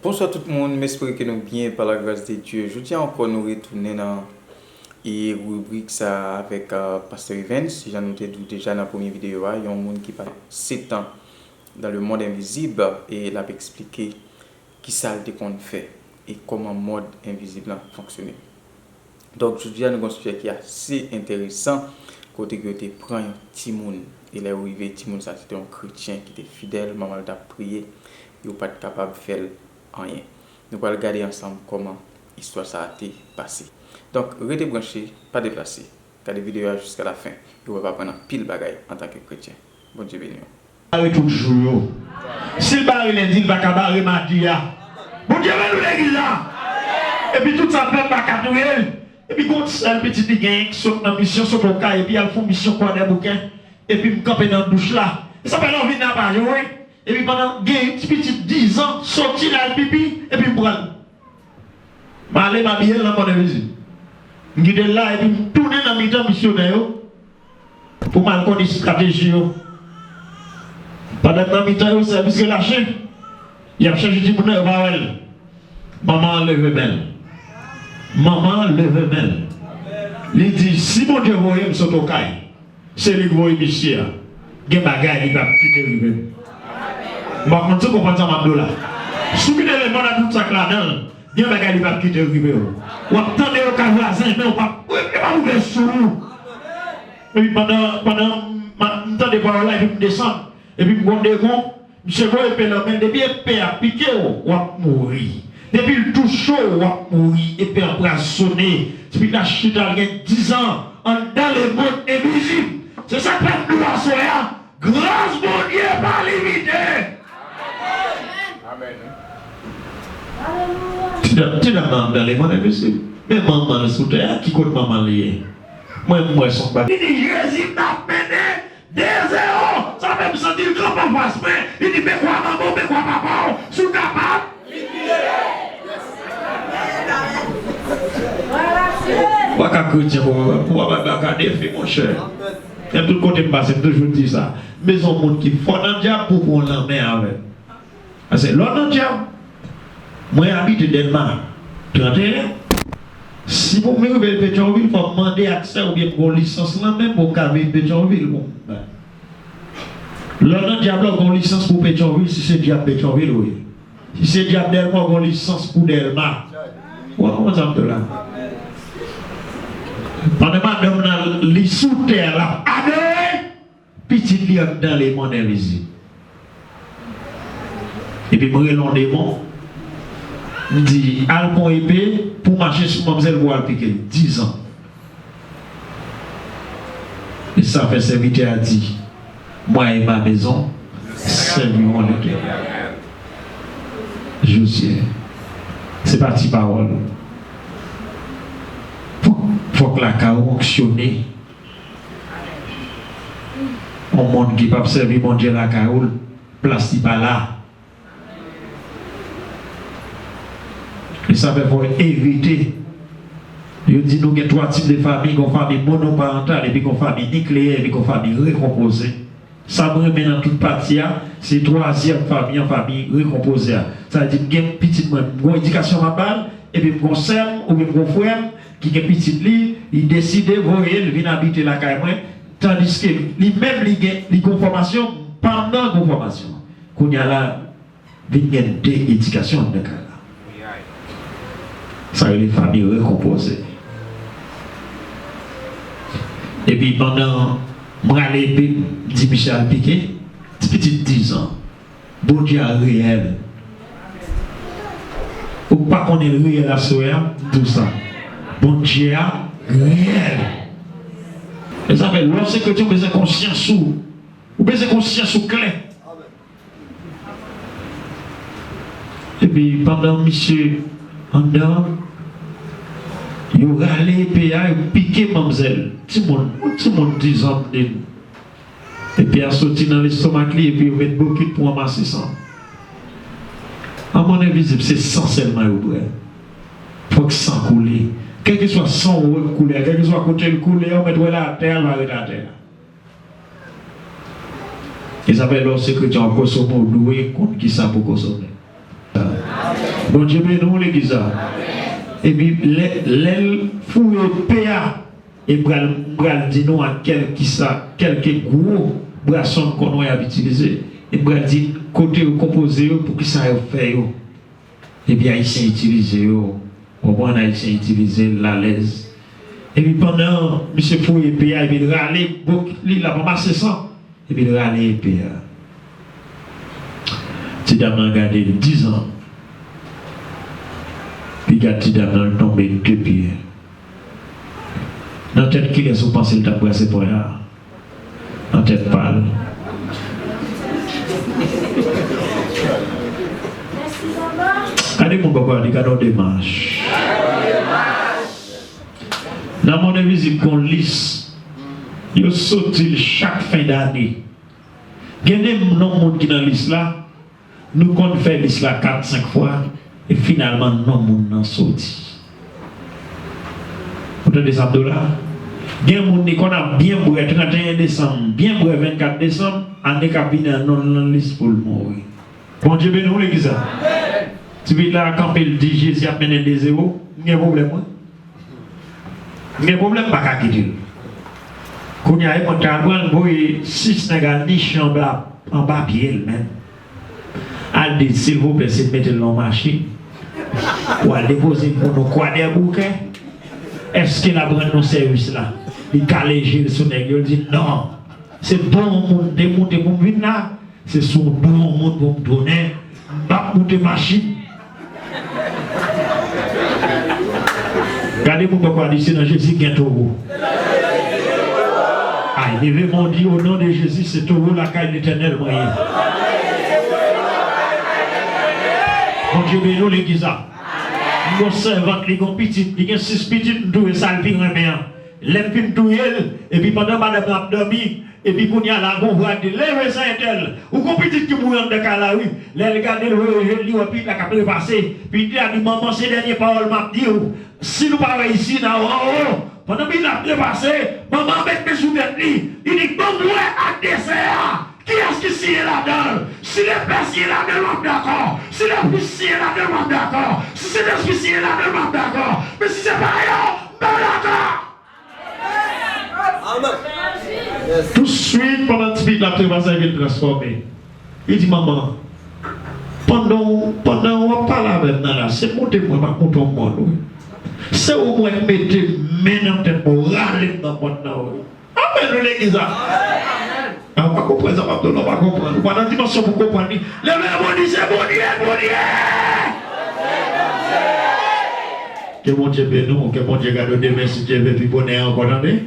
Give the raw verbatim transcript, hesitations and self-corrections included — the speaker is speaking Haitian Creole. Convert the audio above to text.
Bonsoir tout moun, m espere ke nou byen pa la gras de Dye. Jodi a ankò nou retounen nan e ribrik sa avèk uh, Pastè Evens. Jan nou te di w deja nan premye videyo a, yon moun ki pase setan dans le monde invisible e l ap eksplike kisa l te konn fè e kòman mond envizib lan fonksyone. Donk, jodi a nou gen yon sijè ki ase enteresan, kote ke yo te pran yon timoun, e lè yo rive, timoun sa se te yon kretyen ki te fidèl, manman l t ap priye, yo pa t kapab fè l anyen. Nou pral gade ansanm kòman istwa sa a te pase. Donk, rete branche, pa deplase. Gade videyo a jiska la fen, e w ap aprann anpil bagay antanke kretyen. Bondye beni w. Bare tout jou yo. Si l bare lendi, l pa ka bare madi a. Bondye beni w legliz la. Epi tout sa pèp la ka touye l. Epi gon sèl pitit li genyen ki sot nan misyon, sot Okay, epi al fè yon misyon Kwadèboukè. Epi m kanpe nan douch la. E sa fè lè w vin la pa jwe. Epi pandan gen yon ti pitit dizan soti la al pipi, epi m pran l. M ale m abiye l nan kònè vizit. M kite l la epi m tounen nan mitan misyonè yo pou m al konn estrateji yo. Pandan m nan mitan yo, sèvis relache. Y ap chèche timoun nan, yo pa wè l. Manman an leve men l. Manman an leve men l. Li di, si Bondye voye m sot Okay, se li k voye misye a. Gen bagay li p ap kite rive m. M pa konn si w konprann sa m ap di w la. Si w kite lemonn ak tout sa k ladan l, gen bagay li p ap kite rive w. W ap tande yo kay vwazen, men w p ap, yo p ap ouvè sou ou. Epi pandan, pandan m tande pawòl la, epi m desann, epi m wè yon degon, misye gon epe nan men l, depi epe a pike w, w ap mouri. Depi l touche w, w ap mouri. Epe a anprazone. Ti pitit la chita, l gen dizan, anndan lemonn envizib. Se sa k fè m di w aswè a, gras Bondye pa limite. Amèn. Ti dam, ti dam nan anndan lemonn envizib. Men manman l sou tè a, ki kot manman l ye? Mwen, m wè s on bagay. Li di, Jezi m ap mennen de zewo. Sa fè m santi l kanpe anfas mwen. Li di, men kwa manman w, men kwa papa w. Si w kapab. Ou pa ka kretyen pou w pa bay baka defi, monchè. Menm tout kote m pase, m toujou di sa. M bezwen yon moun ki fò nan dyab pou pran lanmen avè m. Paske lè w nan dyab, mwen abite Dèlma trannteyen. Si pou m rive Petyonvil, fò m mande aksè oubyen m gen yon lisans nan men m pou m ka vin Petyonvil pou m bay. Lè w nan dyab la, w gen yon lisans pou Petyonvil, si se dyab Petyonvil ou ye. Si se dyab Dèlma, w gen yon lisans pou Dèlma. Ou konprann sa m di w la? Pandan madanm nan, li sou tè a, l ap adore. Pitit li anndan lemonn envizib. Epi m rele yon demon, m di, al pran yon epe pou w mache sou manmzèl pou w al pike l. Dizan. E sa fè sèvitè a di, Moi et ma maison servirons l'Éternel. Jozye, se pa ti pawòl. Fòk, fòk lakay ou fonksyone. Yon moun ki p ap sèvi Bondye lakay ou, plas li pa la. E sa fè fò w evite. Yo di nou gen twa tip de fanmi, gen yon fanmi monoparantal, epi gen yon fanmi nikleyè, epi gen yon fanmi rekonpoze. Sa m renmen nan tout pati a, se twazyèm fanmi an, fanmi rekonpoze a. Sa vle di m gen pitit mwen, m gon edikasyon m ap ba l, epi m gon sè m oubyen m gon frè m ki gen pitit li, li deside voye l vin abite lakay mwen, tandiske li menm li gen, li gon fòmasyon, m pa nan gon fòmasyon. Kounye a la, vin gen de edikasyon anndan kay la. Sa rele fanmi rekonpoze. Epi pandan m rale epe m di misye al pike, ti pitit dizan, Bondye a reyèl. Ou pa konnen l reyèl aswè a, m di w sa. Bondye a reyèl. E sa fè lè w se kretyen, ou bezwen konsyans ou. Ou bezwen konsyans ou klè. Epi pandan misye anndan, yo rale epe a, yo pike manmzèl. Timoun, yon timoun dizan m di n. Epe a soti nan lestomak li, epi yo met bokit pou ranmase san. Nan monn envizib, se san sèlman yo bwè. Fòk san koule. Kèlkeswa san w wè k koule a, kèlkeswa kote l koule a, ou mèt wè l atè a, l va ret atè a. E sa fè lè w se kretyen w ap konsome, w dwe konn kisa pou w konsome. Bondye beni w, legliz la. Epi lè, lè l fouye epe a, e m pral, m pral di nou a kèlkisa, kèlke gwo bwason n konn wè y ap itilize. E m pral di kote yo konpoze yo, poukisa yo fè yo. Epi Ayisyen itilize yo. Konprann, Ayisyen itilize l alèz. Epi pandan misye fouye epe a, epi l rale bòk li, l ap ranmase san. Epi l rale epe a. Ti dam nan gade l dizan. Li gad ti dam nan, l tonbe de pye. Nan tèt kilès ou panse l t ap brase pwen a? Nan tèt pa l. Gade moun bò kote a, di, gade yon demach. Nan Monnaie Visible gen yon lis. Yo soti l chak fen dane. Gen de non moun ki nan lis la, nou konn fè lis la kat, senk fwa, e finalman non moun nan soti. Ou tande sa m di w la? Gen moun li konn ap byen bwè trannteyen desanm, byen bwè vennkat desanm, ane k ap vini an non l nan lis pou l mouri. Bondye beni w, legliz la. Ti pitit la kanpe, l di Jezi ap mennen de zewo. M gen pwoblèm, wi. M gen pwoblèm, m pa ka kite l. Kounye a, e mwen k al pran l, m voye sis nèg al niche anba, anba pye l, menm. Al di l, silvouplè, si l mete l nan yon machin, pou al depoze l pou nou Kwadèboukè, èske l ap rann nou sèvis la? Li kale je l sou nèg yo, l di, non, se bon moun te moute pou m vin la. Se sou do yon moun pou m tounen, m p ap moute machin. Gade moun bò kote a, di, se nan Jezi gen towo. Ay, leve men w, di, o non de Jezi, se towo lakay Letènèl mwen ye. Bondye beni w, legliz la. M gon sèvant, li gon pitit, li gen sis pitit, m touye sa l pi renmen an. Lè m fin touye l, epi pandan madanm nan ap dòmi, epi kounye a la, gon vwa k di, leve san entèl. Ou gon pitit ki mouri anndan kay la, wi. Lè l gade l, wè, wè, li wè pitit la k ap trepase. Pitit la di, manman, se dènye pawòl m ap di w. Si nou pa wè isi, n a wè anwo. Pandan pitit la ap trepase, manman an met men sou tèt li. Li di, ban m wè ak desè a. Kiyès ki siyen ladan l? Si lepè siyen ladan l, m ap dakò. Si lepè siyen ladan l, m ap dakò. Si Sentespri siyen ladan l, m ap dakò. Men si se pa yo, m pa dakò. Touswit, pandan ti pitit la ap trepase, epi l transfòme. Li di, manman, pandan w, pandan w ap pale avè m nan la, se moute mwen, m ap moute yon mòn, wi. Se ou mwen k mete men nan tèt mwen, w rale m nan mòn nan, wi. Amèn, wi, legliz la. A, w pa konprann sa m ap di w, non, w pa konprann. Ou pa nan dimansyon pou w konprann li. Leve men w, di, se Bondye, Bondye! Ke Bondye beni w, ke Bondye gade w demen, si Dye vle, pi bonè ankò, tande?